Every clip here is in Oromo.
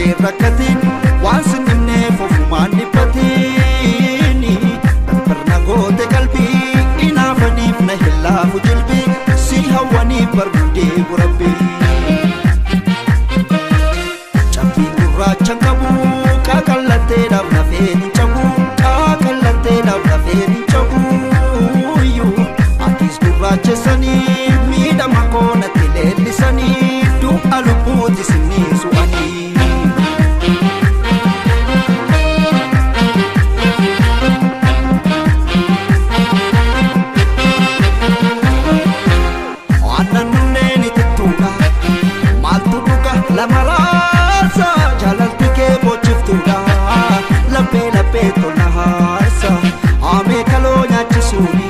badaddee rakkatiin waan sinnimneef ofumaan dhiphatiin barna goote qalbii inaafaniif na hillaafu jilbii si hawwaniif bargudee burabbii. Cabbii gurraacha qabu qaqallatteedhaaf lafeen hin cabu qaqallatteedhaaf lafeen hin cabu atis gurraachessanii miidhama koonatti leellisanii du'a lubbuuti sinni su'anii. Aannan nunneen itittuudha maaltu dhuga lama raarsa jaalalti kee boochiftuudha laphee laphee tola haarsa haamee kaloo nyaachisuuni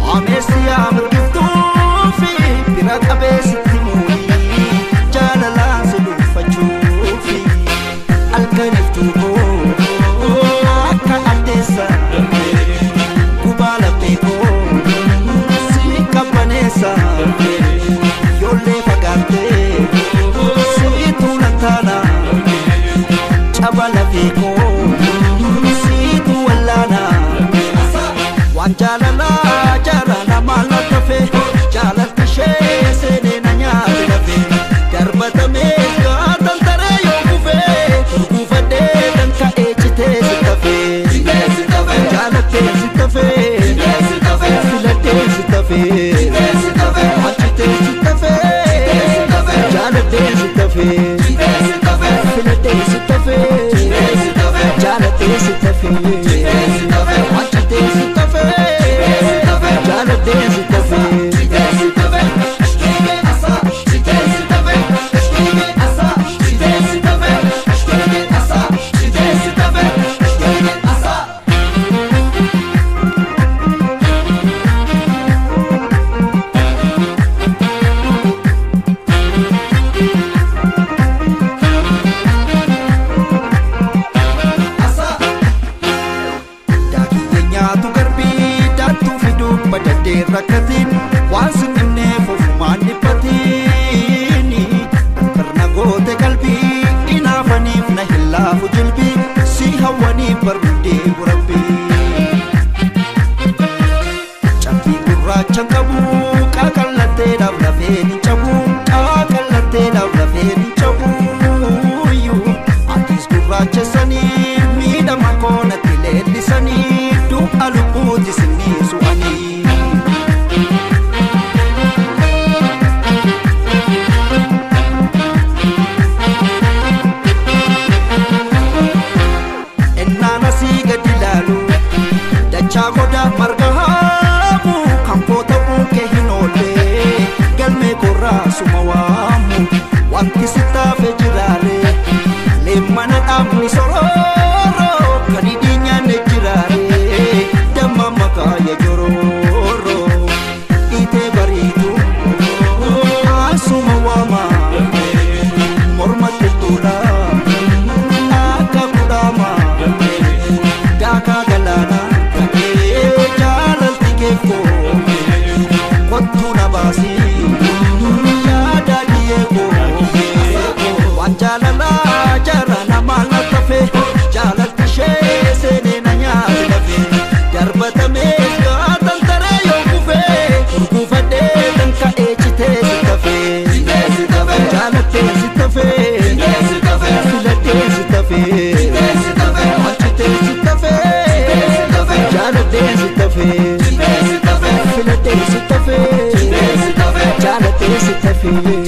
haamee siyaa mirgiftuufi bira qabee sitti muuni jaalalaan si dhuunfachuufi halkaniftuu koo akka addeessa gubaa laphee koo si qabbaneessa yoollee fagaattee siitu lantaana caba lafee koo siitu wallaana waan jaalalaa jaalala maal tafe jaalalti ishee seenee na nyaate lafe darbatamees gaatan taree yoo kufee gurguufadhee kan ka'ee citee si tafee jaalattee si tafee filattee si tafee achitee si tafee jaalattee si tafee filattee si tafee jaalattee si tafee achitee si tafee jaalattee si tafee. Daakii nyaatu garbii daattuu fiduu badaddee rakkatiin waan sinnimneef ofumaan dhiphatiin barna goote qalbii inaafaniif na hillaafu jilbii si hawwaniif bargudee burabbii. Cabbii gurraacha qabu qaqallatteedhaaf lafeen hin cabu qaqallatteedhaaf lafeen hin cabu atis gurraachessanii miidhama koonatti leellisanii du'a lubbuuti sinni su'anii. Ennaan asii gadi ilaalu dachaa goda marga haamu kan koo ta'uu kee hin oolle galmee korraa suma waamu wanti si taafee jiraare leemmana dhaabni sorooro kan hidhii nyaanne jiraare damma maqaa ya jorooro dhiitee bariitu asuma waama morma qilxuudha akka kudhaama daakaa galaana ta'ee jaalalti keekoo kottuu na baasii yaada dhiyeekoo waan jaalalaa jaalala maal na tafe jaalalti ishee seenee na nyaate lafe darbatamees gaatan taree yoo kufee gurguufadhee kan ka'ee citee si tafee jaalattee si tafee filattee si tafee achitee si tafee jaalattee si tafee filattee si tafee jaalattee si tafee.